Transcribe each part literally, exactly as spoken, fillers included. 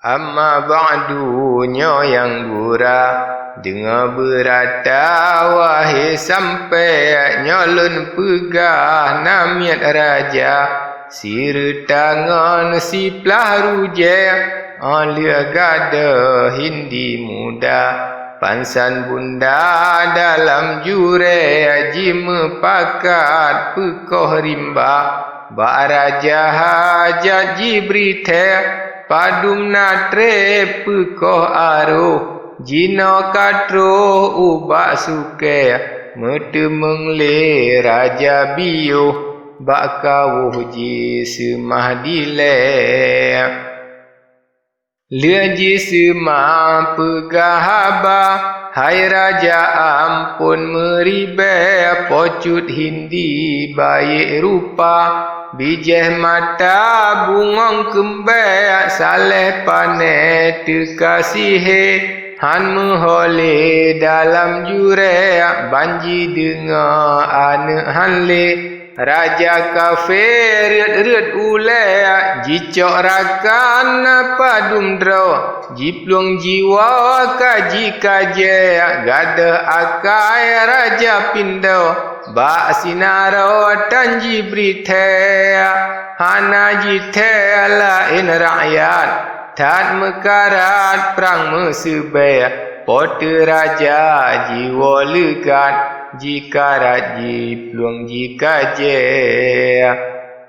Amma ba'du, nyoe nyang gura, deungoe beurata, wahé sampé, nyoe lôn peugah namiet raja, sireutang ngon siplah rujée, óh lheueh gadôh Hindi muda, pansan bunda dalam jurée, jimeupakat peukoh rimba. Bak raja hajat jibri thée, padum na treb peukoh aroh, jinoe ka troh ubak sukée, meuteumeung lé raja biyôh, bak kawöh jiseumah dilée. Lheueh jiseumah peugah haba, hai raja amphon meuribée, Po Cut Hindi bayeuk rupa, bijéh mata bungöng keumbée, saléh pané teuka sihé, han meuho lé dalam jurée, ban jideungoe aneuëk han lé. Raja kafé reuet-reuet ulée, jicok rakan padum droe, jiplueng jiwoe ka jikajée, gadôh akai raja pindo, bak sinaroe tan jibri thée, hana jithée laén rakyat. That meukarat prang meuseubée, Po teu raja jiwoe leugat, jikarat jiplueng jikajée.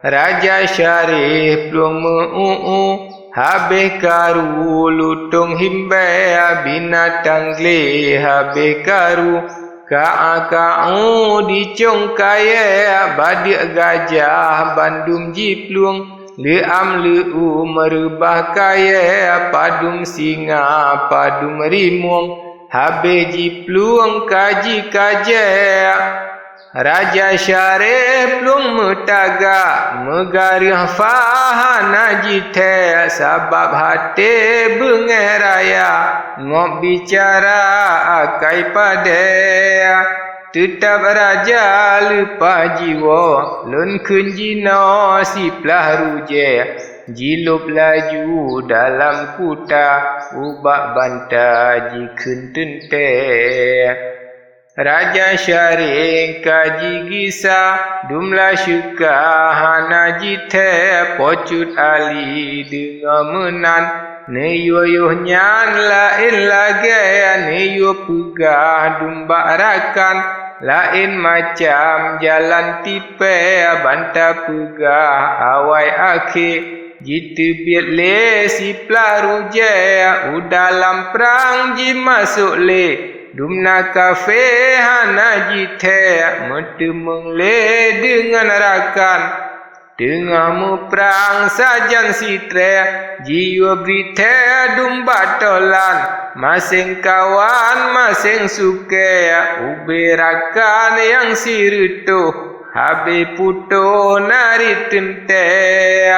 Raja Syareh plueng meu-u-u, habéh karu lutông himbée, binatang glé habéh karu, ka-a ka-u dicong kayée, badeuk gajah bandum jiplueng. Leuam leuum reubah kayée, padum singa, padum rimueng, habéh jiplueng ka jikajée. Raja Syareh plueng meutaga, meugareuh fa hana jithée, sabab até beungéh raya, ngôb bicara akai padée. Teutab raja leupah jiwoe, lôn kheun jinoe siplah rujée, jilôb laju dalam kuta, ubak banta jikheun teuntée. Raja Syareh ka jigisa, dum laseuka hana jithée, Po Cut Ali deungoe meunan. Neuyue yoh nyan laén lagée, neuyue peugah dum bak rakan, laén macam jalan tipée, ban tapeugah awai akhé. Jiteubiet lé siplah rujée, u dalam prang jimasok lé, dum na kafé hana jithée, meuteumeung lé deungon rakan. Teungoh muprang sajan sitrée, jiyue bri thée dum bak tolan, maséng kawan maséng sukée, ubé rakan nyang sireutôh, habéh putôh narit teuntée.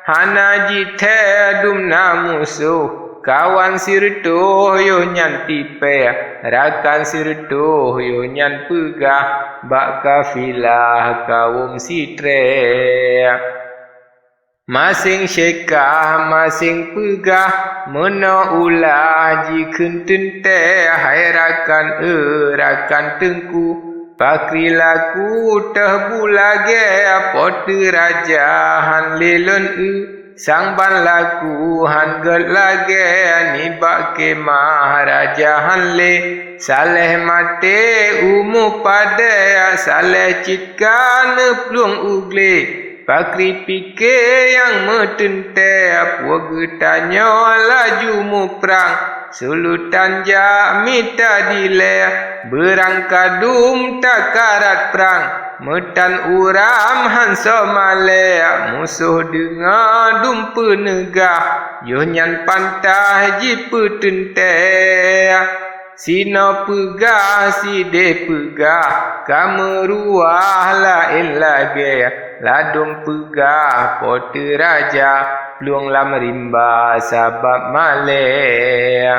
Hana jithée dum na musoh, kawan sireutôh yoh nyan tipée, rakan sireutôh yoh nyan peugah, bak kafilah kawöm sitrée. Maséng syekah maséng peugah, meunoe ulah jikheun teuntée, hai rakan eu rakan teungku, pakri laku teuh bu lagée, Po teu raja han lé lôn eu. Sang ban laku han gét lagée, nibak keuhai raja han lé, saléh maté u mupadée, saléh cit ka neuplueng u glé. Pakri pike nyang meuteuntée, peue geutanyoe laju muprang, Sulutan jak mita dilée, beurangkadum takarat prang, meutan uram han soe malée, musoh deungoe dum peuneugah, yoh nyan pantah jipeuteuntée. Sinoe peugah, sideh peugah, ka meuruwah laén lagée, ladôm peugah Po teu raja, plueng lam rimba sabab malée.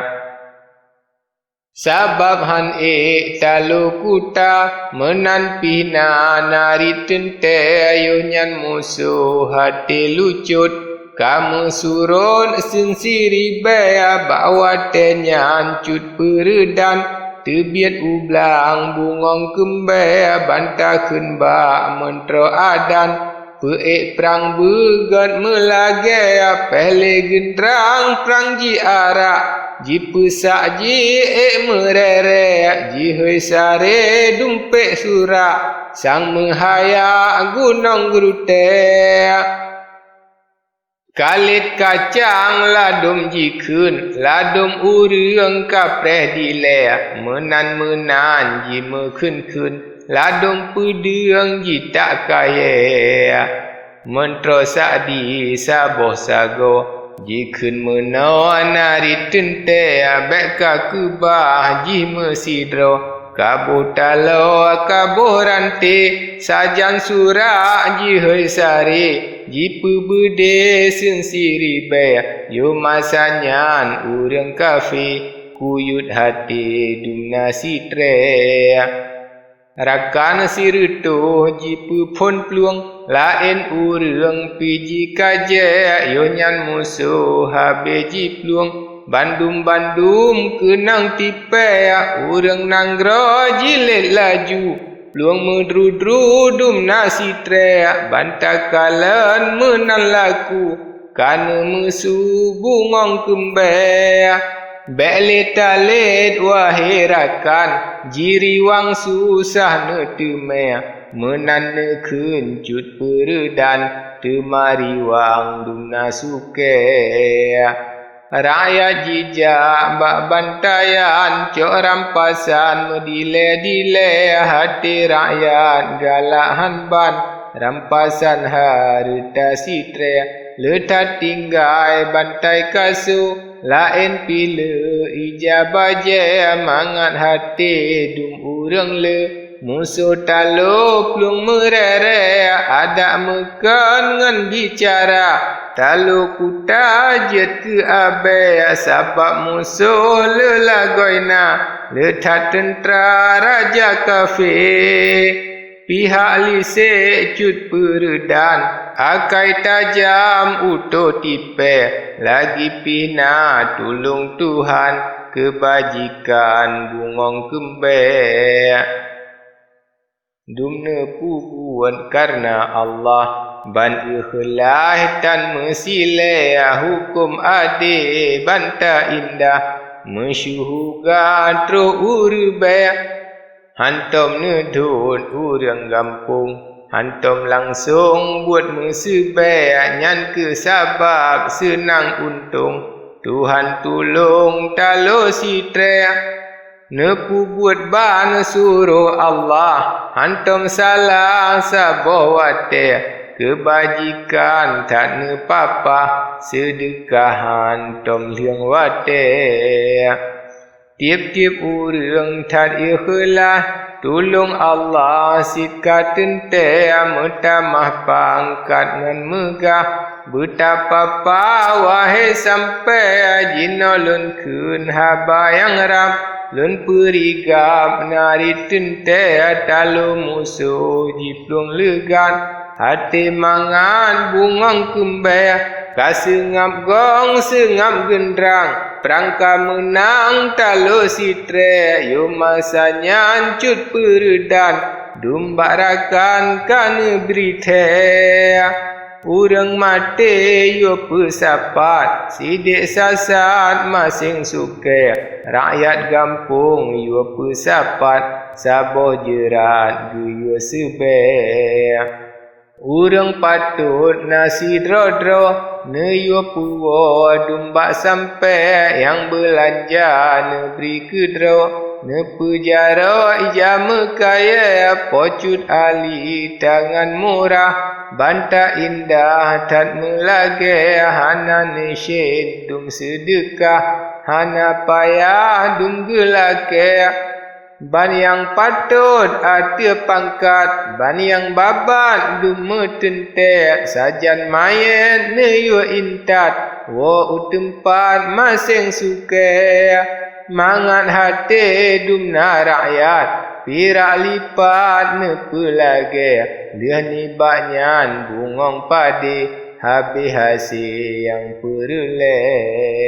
Sabab han ék talo kuta, meunan pih na narit teuntée, yoh nyan musoh até lucot, Ka meusurot seunsiribée bak watée nyan cut peureudan, teubiet u blang bungöng keumbée ban takheun bak meuntroe adan. Peuék prang beugét meulagée péh lé geundrang prang jiarak, jipeusak jiék meuréré, jihôi saré dumpék surak, sang meuhaya gunong geurutée. Kalét kacang ladôm jikheun, ladôm ureuëng ka preh dilée, meunan-meunan jimeukheun-kheun, ladôm peudeueng jitak kayée. Meuntroe Sa'di saboh sagoe, jikheun meunoe narit teuntée, bék ka keubah jih meusidroe. Ka boh taloe, ka boh ranté, sajan surak jihôi saré, jipeubeudé seunsiribée, yoh masa nyan ureuëng kafé, kuyuet haté dum na sitrée. Rakan sireutôh jipeuphon plueng, laén ureuëng pih jikajée, yoh nyan musoh habéh jiplueng. Bandum-bandum keunong tipée, ureuëng nanggroe jilét laju. Plueng meudru-dru dum na sitrée, ban takalon meunan laku, ka neumeusu bungöng keumbée. Bék lé talét wahé rakan, jiriwang susah neuteumé, meunan neukheun cut peureudan, teuma riwang dum na sukée. Rakyat jijak bak bantayan, cok rampasan meudilée-dilée, haté rakyat galak han ban, rampasan hareuta sitrée, le that tinggai bantai kasu, laén pih le ija bajée, mangat haté dum ureuëng le. Musoh talo plueng meuréré, adak meukon ngon bicara. Talo kuta jeuet keu abée, sabab musoh le lagoina, le that teuntra raja kafé. Pihak lisek cut peureudan, akai tajam utoe tipée, lagi pih na tulông Tuhan, keubajikan bungöng keumbée. Dum neupeubuet kareuna Allah, ban ikhlaih tan meusilée, huköm adé ban ta-indah, meusyeuhu ka troh u reubée. Hantom neudhôt ureuëng gampông, hantom langsong buet meuseubée, nyan kheueh sabab seunang untông. Tuhan tulông talo sitrée, neupeubuet ban suroh Allah, hantom salah saboh watée, keubajikan that neupapah, seudeukah hantom lheueng watée. Tieb-tieb ureuëng that ikhlaih, tulông Allah cit ka teuntée, meutamah pangkat ngon meugah. Beutapapa wahé sampoe, jinoe lôn kheun haba nyang rab, lôn peurigab narit teuntée, talo musoh jiplueng leugat. Até mangat bungöng keumbée, ka seungab gong seungab geundrang, prang ka meunang talo sitrée, yoh masa nyan cut peureudan, dum bak rakan ka neubri thée. Ureuëng maté yoh peusapat, sidék sasat maséng sukée, rakyat gampông yoh peusapat, saboh jeurat geuyue seubée. Ureuëng patot na sidroe-droe, neuyue puwoe dum bak sampoe, nyang beulanja neubri keudroe, neupeujaroe ija meukayée, po cut ali tangan murah, ban ta-indah that meulagée, hana neusyét dum seudeukah, hana payah dum geulakée. Ban nyang patot ateueh pangkat, ban nyang babat dum meuteuntée, sajan manyét neuyue intat, woe u teumpat maséng sukée. Mangat haté dum na rakyat, pirak lipat neupeulagée, lheueh nibak nyan bungöng padé, habéh hase nyang peureulée.